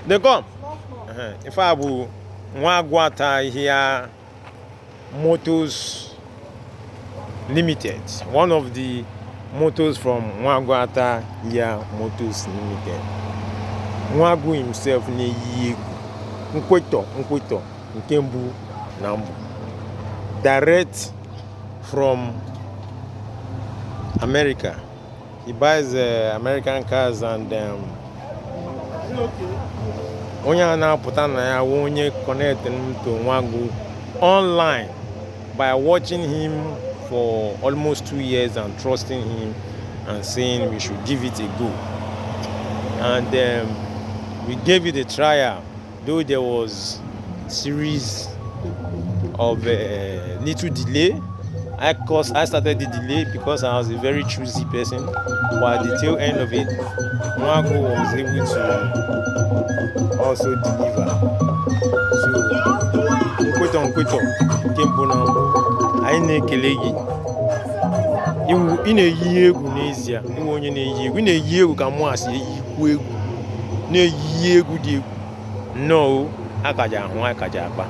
They come. Ife a bụ Nwagwata Ahịa Motors Limited, one of the motors from Nwagwata Ahịa Motors Limited. Nwagwu himself na-eyi egwu nkwetọ nkwetọ nke mbụ na mbụ, direct from America. He buys American cars and onye a na-apụta na ya wụ onye connect m to Nwagwu online by watching him for almost 2 years and trusting him and saying we should give it a go. And we gave it a trial, though there was series of little delay. I started the delay because I was a very choosy person, but at the tail end of it, Nwagwu was able to also deliver. So nkwetọ nkwetọ nke mbụ na mbụ, anyị na-ekele gị. Iwu ị na-eyi egwu n'ezie, iwu onye na-eyi egwu, ị na-eyi egwu ka mụ asị eyikwu egwu, na-eyi egwu dị egwu nnọọ o, akaja ahụ akaja akpa.